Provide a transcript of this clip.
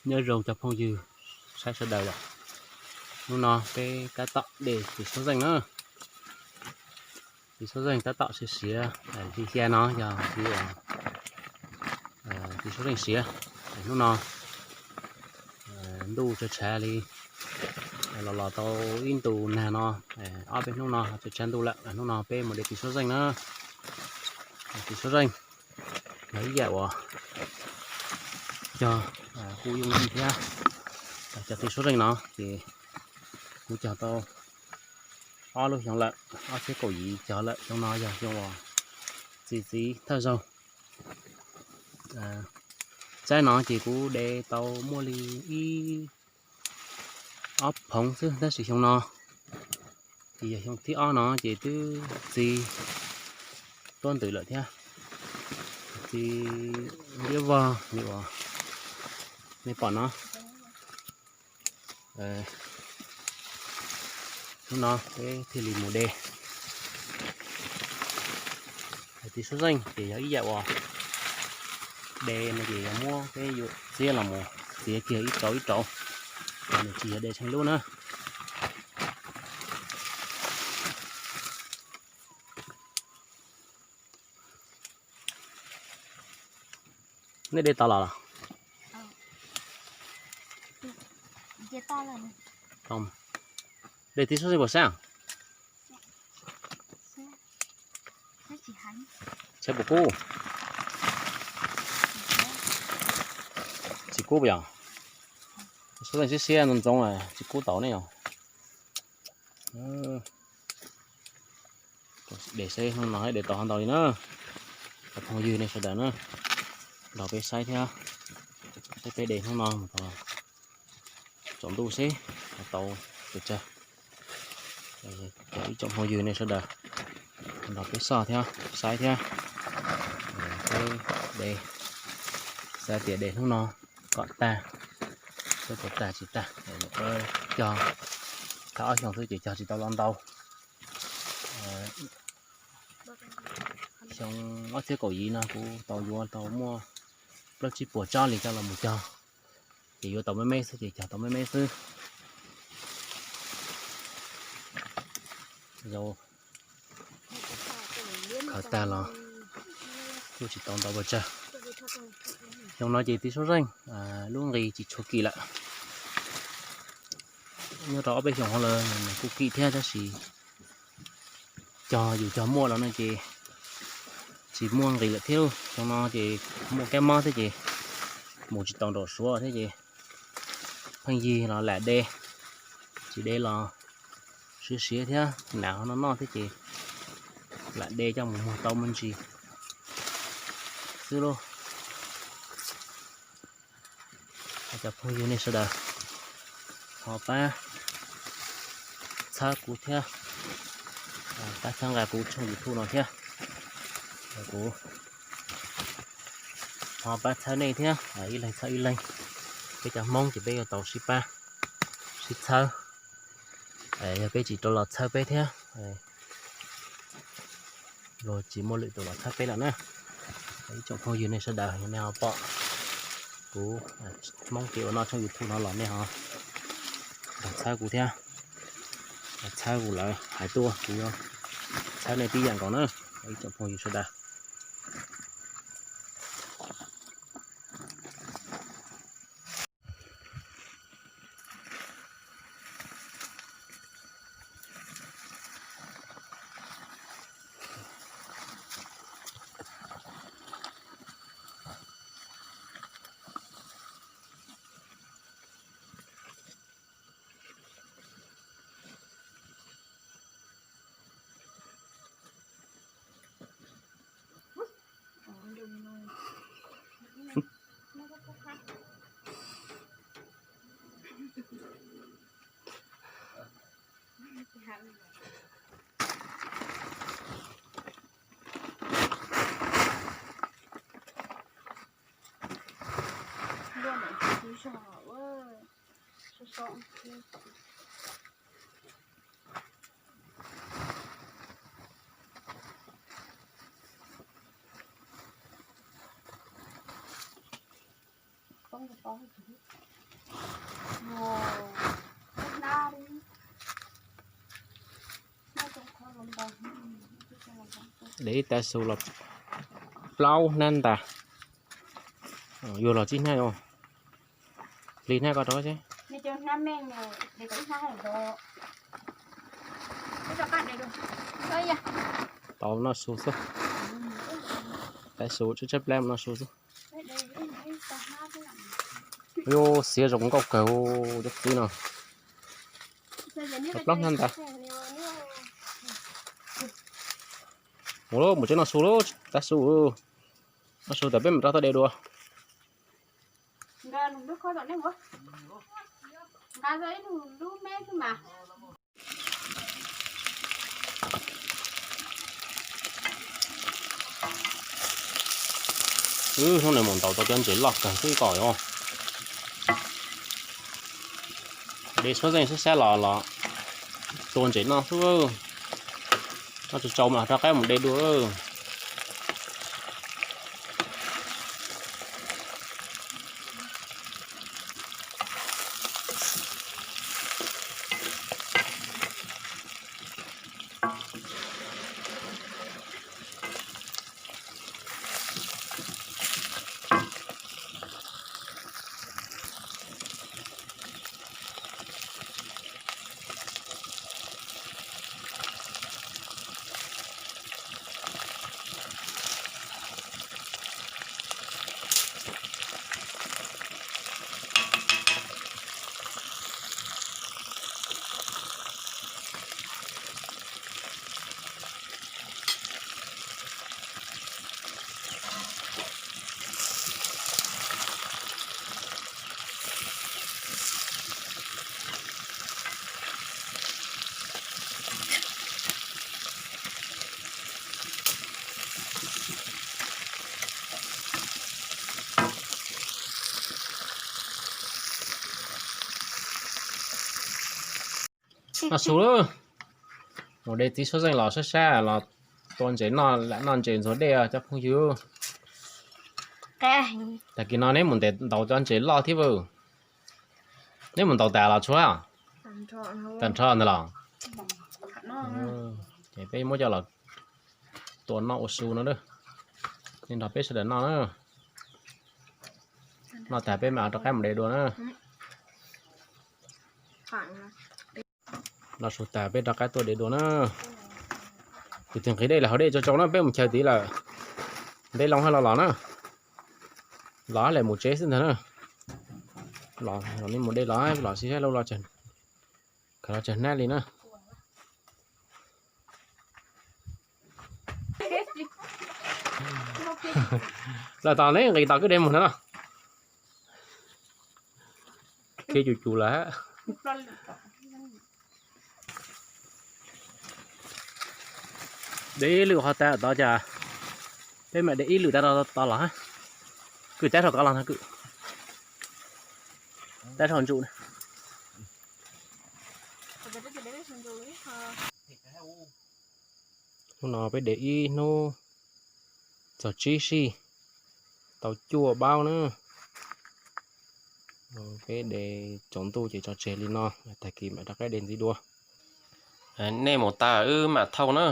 Nyob zoo cov phooj ywg saib sawv daws lawm. Hnub no peb tab tom de tiv suab zeej na. Tiv suab zeej tab tom siav siav, lig xya no yog tiv suab zeej siav. Hnub no ntuj tshav tshav li, los los tau ib ntus nag no, ob peb hnub no tshav tshav ntuj lawm. Hnub no peb mus de tiv suab zeej na. Tiv suab zeej yog ib yam uas cog kuj yooj yim thiab. Cov tiv suab zeej no ces kuv cog tau ob lub xyoo lawm, ob txhiab kaum yim cog lawm. Xyoo no yog xyoo uas txi txiv thawj zaug. Tsaib no ces kuv de tau muaj li ib ob phoov xwb, tab sis xyoo no ces yog xyoo thib ob no ces twb txi tuab ntws lawm thiab. Txi liab vog li uas nej pom no. Hnub no peb thiaj li mus de. Tiv suab zeej ces yog ib yam uas de no ces yog muab peb yuav txiab los mus txiav kiag ib rauv ib rauv, nws tsis yog de tsheej lub na. Nej de tau los los? De tiv suab zeej puas sab? Sab puas kub? Tsis kub yog? Suab zeej siab siab ntxoov ntxoov tsis kub tau ne yog. De seb hnub no de tau ho ntau li na. Cov phooj ywg nej sawv daws na, nrog peb saib thiab, saib peb de hnub no mus tau tsaus ntuj seb ho tau pes tsawg. Cov ib tsoom phooj ywg nej sawv daws nrog peb soj thiab saib thiab, peb de, xav tias de hnub no kom tag, seb puas tag tsis tag. Cog thaj ob xyoo xwb ces cog tsis tau los ntau. Xyoo ob txhiab kaum yim no kuv tau yuav tau muaj plaub tsib puas tsob li coj los mus cog, ces yuav tau me me xwb ces cog tau me me xwb. Khaws tag los kuj tsis tau ntau pes tsawg. Xyoo no ces tiv suab zeej lub nqis tsis tshua kim lawm. Nyob rau ob peb xyoos hauv lawm nws kuj kim thiab tab sis cog yus cog muaj los no ces tsis muaj nqis lawm thiab. Xyoo no ces muaj kab mob thiab ces mus tsis tau nraum suav thiab ces pheej yig los lam de, tsis de los siav siav thiab, nas ho noj noj thiab ces lam de coj mus muag tau me ntsis xwb lauj. Cov phooj ywg nej sawv daws ho pab txhawb kuv thiab, pab txhawb nqa kuv tshooj YouTube no thiab. Kuv ho pab txhawb nej thiab, ib leeg txhawb ib leeg. Peb cov Hmoob ces peb yuav tau sib pab sib txhawb. Yog peb tsis rov los txhawb peb thiab, luag tsis muaj lwm tus los txhawb peb lawm na. Ib tsoom phooj ywg nej sawv daws, yog nej ho pom kuv Hmoob kev ua noj tshooj YouTube no los nej ho los txhawb kuv thiab, txhawb kuv lawv hais tuaj kuv yuav txhawb nej tib yam nkaus na, ib tsoom phooj ywg sawv daws. De ib tav su los plaub hnab ntag. Yuav los tsib hnab os. Hli hnab ko rau seb. Tau noj su xwb. Tav su tshaib tshaib plab noj su xwb. Yus xiav zoo nkauj kawg cov txiv no. Plaub hnab ntag. Mus lauj, mus tsev noj su lauj, tav su. Noj su tas peb mam rov tuaj de dua. Wb hnub no mus ntaus tau cov ntses loj kawg xwb ko os. De xuab zeej sab sab los los tua ntses noj xwb. Noj tsis tsau mas rov qab mus de dua. Noj su lawm. Mus de txiv xuab zeej los sab sab los tua ntses noj, lam noj ntses ntxuag dej os cov phooj ywg. Tag kis no neb mus ntes ntaus cov ntses loj thiab vawm. Neb mus ntaus tas los tshuav? Tag nrho ntag los? Ces peb muab coj los tua noj ua su no. Nej nrog peb sawv daws noj na. Noj tas peb mam rov qab mus de dua na. Noj su tas peb rov qab tuaj de dua na. Tus twg nqhis dej los haus dej tsau tsau na, peb mus chaw tid lawm. Npeb loo hab los los na. Los lawm mus tsev xwb ntag na. Los, los nej mus de los, los sib sab lub los, khaws los tsawg hnab li na. Lawm tos neb nqis tos kwj de mus no. Khiav cuj cuj lawm. De ib lwm qhov tas tod cas, peb mam de ib lwm tas tod los. Kwj tab rau kov los no kwj. Tab rau ntsuj. Hnub no peb de ib hnub txog tsib sij, tau cuaj baub na. Peb de tsaus ntuj ces tso tseg li no, tag kis mam rov qab de ntxiv dua. Nej mus tas wb mam thauj na.